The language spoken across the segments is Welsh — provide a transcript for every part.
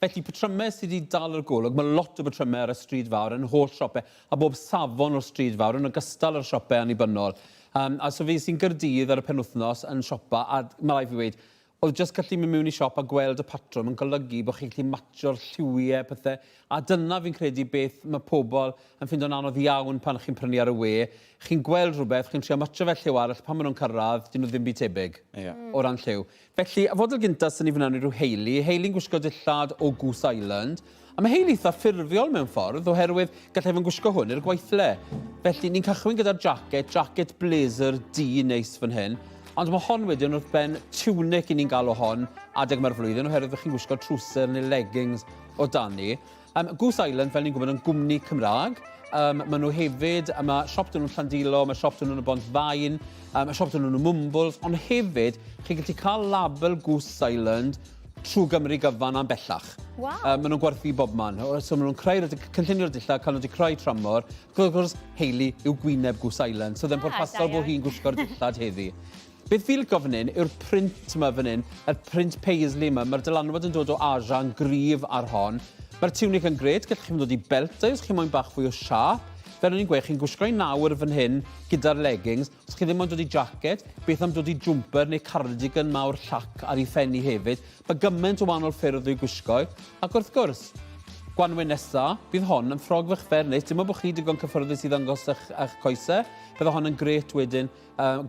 Felly, patrymau sydd wedi dal yr golwg, mae lot o batrymau ar y stryd fawr yn holl siopau, a bob safon o'r stryd fawr, yn ogystal â'r siopau annibynnol. Um, a so fi sy'n Gyrdydd ar y penwythnos yn siopa, a mae rhaid fi weud, oedd jyst gallu mynd mewn i siop a gweld y patrwm yn golygu bod chi'n gallu matcho'r lliwiau, pethau. A dyna fi'n credu beth mae pobl yn ffindo'n anodd iawn pan chi'n prynu ar y we. Chi'n gweld rhywbeth, chi'n trio matcho fe lliw arall, pan maen nhw'n cyrraedd, dyn nhw ddim byd tebyg yeah. o ran lliw. Felly, y fodel gyntaf sy'n ni fyna rhyw Hayley. Hayley'n gwisgo dillad o Goose Island. A mae Hayley eitha ffurfiol mewn ffordd, oherwydd gallai fo'n gwisgo hwn i'r gweithle. Felly, ni'n cychwyn gyda'r jacket, jacket blazer du neis fan hyn. Ond mae hon wedyn wrth ben tunic i ni'n gael o hon adeg yma'r flwyddyn, oherwydd chi'n gwisgo trwser neu leggings o dani. Goose Island, fel ni'n gwybod, yn gwmni Cymraeg. Um, maen nhw hefyd, mae siop dyn nhw'n Llandilo, mae siop dyn nhw'n y Bont Faen, um, mae siop dyn nhw'n y Mwmbwls, ond hefyd, chi'n gallu cael label Goose Island trwy Gymru gyfan am bellach. Wow. Um, maen nhw'n gwerthu bob man. So maen nhw'n creu'r cynllunio'r dillad, cael nhw wedi creu tramor. Ac wrth gwrs, Hayley yw gwyneb Goose Island, so ddim ah, pwrpasol bod hi'n gwisgo'r dillad heddi. Beth fi'n licio fan hyn yw'r print yma fan hyn, y print paisley yma. Mae'r dylanwad yn dod o Asia yn gryf ar hon. Mae'r tunic yn gret, gallwch chi'n dod i belt os chi'n moyn bach fwy o siâp. Fel o'n i'n gweud, chi'n gwisgo i nawr fan hyn gyda'r leggings. Os chi ddim ond dod i jacket, beth am dod i jumper neu cardigan mawr llac ar ei phen i hefyd. Mae gymaint o wahanol ffyrdd o'i gwisgo. Ac wrth gwrs, gwanwyn nesa, bydd hon yn ffrog fach fer neis. Dim ond bod chi digon cyffyrddus i ddangos eich, eich coesau. Bydde hon yn gret wedyn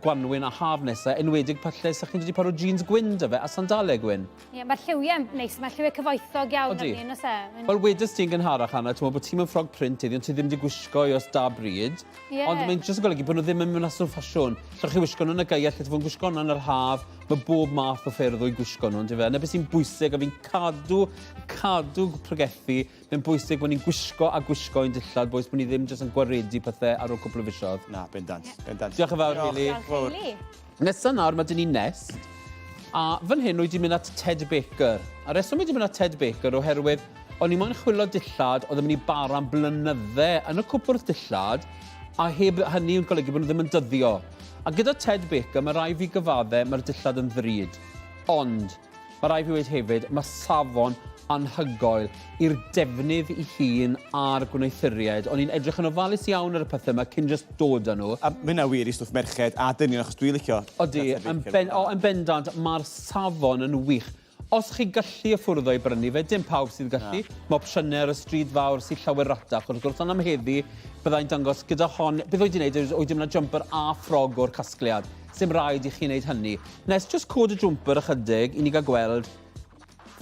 gwanwyn a haf nesa, enwedig falle sa chi'n dod i paro jeans gwyn 'da fe a sandalau gwyn. Ie, yeah, mae'r lliwiau'n neis, mae'r lliwiau cyfoethog iawn arni, yn oes e? Wel, wedys ti'n gynharach, Anna, ti'n meddwl bod ti'n mewn ffrog print iddi, ond ti ddim wedi gwisgo i os da bryd. Yeah. Ond mae'n jyst yn golygu bod nhw ddim yn mynd allan o ffasiwn. Lle chi wisgo nhw yn y gaeaf, lle ti'n fod yn gwisgo nhw yn yr haf, mae bob math o ffyrdd o'i gwisgo nhw, ondife? 'Na beth sy'n bwysig, a fi'n cadw, cadw pregethu Mae'n bwysig bod ni'n gwisgo a gwisgo ein dillad, bois, bod ni ddim jyst yn gwaredu pethau ar ôl cwpl o fisoedd. Na, bendant, bendant. Diolch yn fawr, Hayley. Diolch, Hayley. Nesa nawr, mae dyn ni Nest. A fan hyn, wyt ti'n mynd at Ted Baker. A reswm wyt ti'n mynd at Ted Baker oherwydd o'n i moyn chwilio dillad oedd yn mynd i bara am blynydde yn y cwpwrdd dillad, a heb hynny yn golygu bod nhw ddim yn dyddio. A gyda Ted Baker, mae rai fi gyfadde, mae'r dillad yn ddrud. Ond, Mae rhaid fi weud hefyd, mae safon anhygoel i'r defnydd i hun a'r gwneuthuriaid. O'n i'n edrych yn ofalus iawn ar y pethau yma cyn jyst dod â nhw. A mae hynna wir i stwff merched a dynion, achos dwi'n licio... Odi, yn, ben, o, yn bendant, mae'r safon yn wych. Os chi gallu affwrddo i brynu fe, dim pawb sydd gallu. Na. Mae opsiynau ar y stryd fawr sydd llawer ratach. Wrth gwrs, ond am heddi, byddai'n dangos gyda hon, beth oed i'n neud, oed i'n mynd jumper a ffrog o'r casgliad. Sim rhaid i chi wneud hynny. Nes jyst cod y jwmper ychydig i ni gael gweld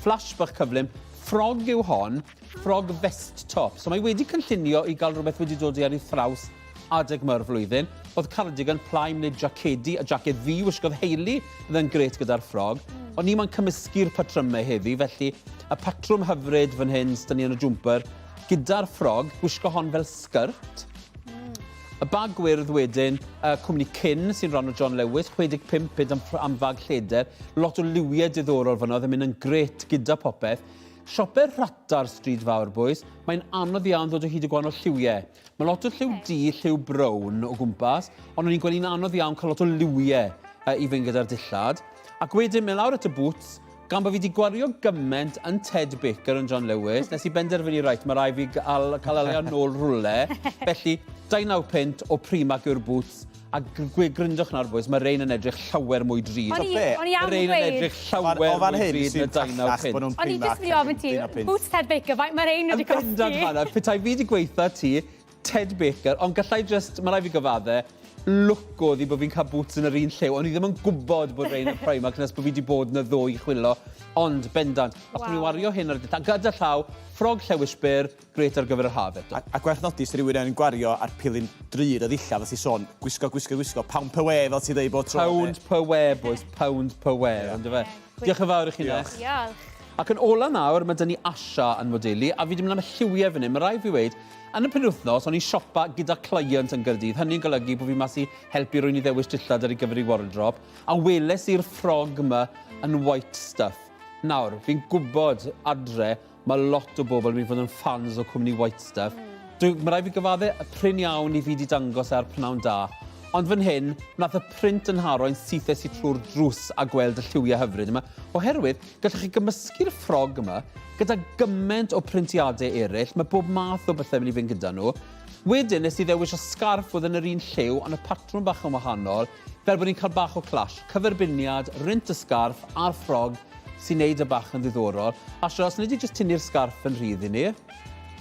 flash bach cyflym. Ffrog yw hon, ffrog vest top. So mae wedi cynllunio i gael rhywbeth wedi dod i ar ei thraws adeg yma'r flwyddyn. Oedd cardigan plaen neu jacedi, a jaced ddu wisgodd Hayley fydd yn gret gyda'r ffrog. Mm. Ond ni moyn cymysgu'r patrymau heddi, felly y patrwm hyfryd fan hyn, sydd ni yn y jwmper, gyda'r ffrog, gwisgo hon fel sgyrt. Y bag gwyrdd wedyn, y cwmni Cyn sy'n rhan o John Lewis, 65 punt am, am fag lleder. Lot o liwiau diddorol fan'na, oedd yn mynd yn gret gyda popeth. Siope rhata'r stryd fawr, boys, mae'n anodd iawn ddod o hyd i gwahanol lliwiau. Mae lot o lliw du, lliw brown o gwmpas, ond o'n i'n gweld hi'n anodd iawn cael lot o liwiau uh, i fynd gyda'r dillad. Ac wedyn, mynd lawr at y boots, Gan bod fi wedi gwario gymaint yn Ted Baker yn John Lewis, nes i benderfynu, reit, mae rai fi gael, cael alian nôl rhywle. Felly, 29 punt o Primark yw'r boots, a gryndwch nawr, boys, mae rein yn edrych llawer mwy drud. O'n i, o'n i am Rein yn edrych llawer mwy drud na 29 punt. O'n i jyst mynd i ofyn ti, boots Ted Baker, faint mae rein wedi costi? Yn bendant, Hannah, petai fi wedi gweitha ti, Ted Baker, ond gallai jyst, mae rhaid fi gyfadde, lwc oedd hi bod fi'n cael boots yn yr un lliw. O'n i ddim yn gwybod bod rhain yn Primark nes bod fi wedi bod yn y ddwy chwilo. Ond, bendant, os wow. wario hyn ar y dillad, gyda llaw, ffrog llewis byr, gret ar gyfer yr haf eto. A, a gwerth nodi, os rhywun yn gwario ar pilyn drud o ddillad, fel ti'n sôn, gwisgo, gwisgo, gwisgo, pound per wear, fel ti'n dweud bod tro. Pound per wear, boys, pound per wear, yeah. ond fe. Diolch yn fawr i chi, Ness. Diolch. Ac yn ola nawr, mae dyn ni Asha yn modelu, a fi wedi mynd am y lliwiau fan hyn. Mae rhaid fi weud, yn y penwythnos, o'n i'n siopa gyda client yn Gaerdydd. Hynny'n golygu bod fi mas i helpu rwy'n i ddewis dillad ar ei gyfer ei wardrobe. A weles i'r ffrog yma yn white stuff. Nawr, fi'n gwybod adre, mae lot o bobl yn mynd i fod yn fans o cwmni white stuff. Mm. Dwi, mae rhaid fi gyfadde, y prin iawn i fi wedi dangos e ar pnawn da. Ond fan hyn, wnaeth y print yn nharo'n syth es i trwy'r drws a gweld y lliwiau hyfryd yma, oherwydd gallwch chi gymysgu'r ffrog yma gyda gymaint o printiadau eraill, mae bob math o bethau mynd i fynd gyda nhw. Wedyn nes i ddewis y sgarff oedd yn yr un lliw, ond y patrwm bach yn wahanol, fel bod ni'n cael bach o clash. Cyferbyniad, rint y sgarff a'r ffrog sy'n neud y bach yn ddiddorol. A sure, os wnei di jyst tynnu'r sgarff yn rhydd i ni,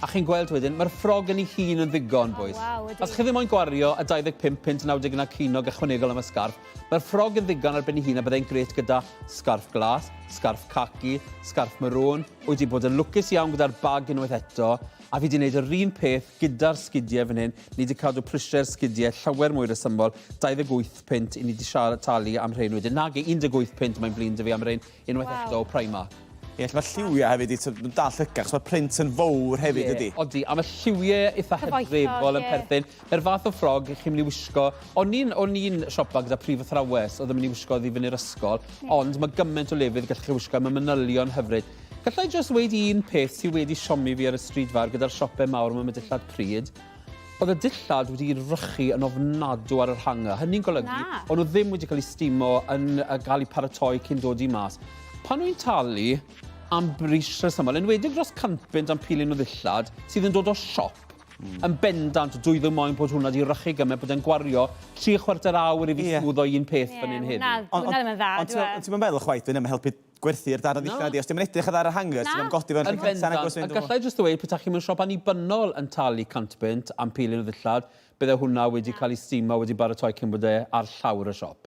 a chi'n gweld wedyn, mae'r ffrog yn ei hun yn ddigon, bois. Oh, waw, ydi. Os chi ddim moyn gwario y 25 punt 99 ceiniog ychwanegol am y sgarff, mae'r ffrog yn ddigon ar ben ei hun a byddai'n grêt gyda sgarff glas, sgarff caci, sgarff maroon. Wyt ti bod yn lwcus iawn gyda'r bag unwaith eto, a fi 'di wneud yr un peth gyda'r sgidiau fan hyn. Ni 'di cadw prisiau'r sgidiau llawer mwy rhesymol, 28 punt i ni 'di siarad talu am rhein wedyn. Nage, 18 punt mae'n flin 'da fi am rhein unwaith Waw. eto o Primark. Ie, lle mae lliwiau hefyd, i mae'n dal llygad, achos mae print yn fawr hefyd, Ie, ydy. Odi, a mae lliwiau eitha Cyfoethog, hydrefol yn ie. perthyn. Mae'r fath o ffrog chi'n mynd i wisgo... O'n i'n o'n i'n siopa gyda prif athrawes oedd yn mynd i wisgo iddi fynd i'r ysgol, ond mae gymaint o lefydd gallwch chi wisgo, mae manylion hyfryd. Galla i jyst weud un peth sydd wedi siomi fi ar y stryd fawr gyda'r siopau mawr yma, mae dillad pryd. Oedd y dillad wedi rychu yn ofnadw ar yr hanger. Hynny'n golygu Na. o'n nhw ddim wedi cael eu stimo yn gael eu paratoi cyn dod i mas. Pan wy'n talu am bris rhesymol, enwedig dros 100 punt am pilyn o ddillad sydd yn dod o siop, yn bendant, dwi ddim moyn bod hwnna wedi rychu gymaint bod e'n gwario tri chwarter awr i fi Ie. smwddo un peth fan hyn Ie, heddi. hwnna hwnna ddim yn dda, Ond dyw e? ti'n meddwl chwaith, dwi'n am helpu gwerthu'r darn o ddillad di. Os ti'n edrych ar y hanger, ti'n Na. godi fe'n Yn bendant, a gallai jyst ddweud, petai chi mewn siop annibynnol yn talu 100 punt am pilyn o ddillad, bydde hwnna wedi cael ei steamo, wedi baratoi cyn bod e ar llawr y siop.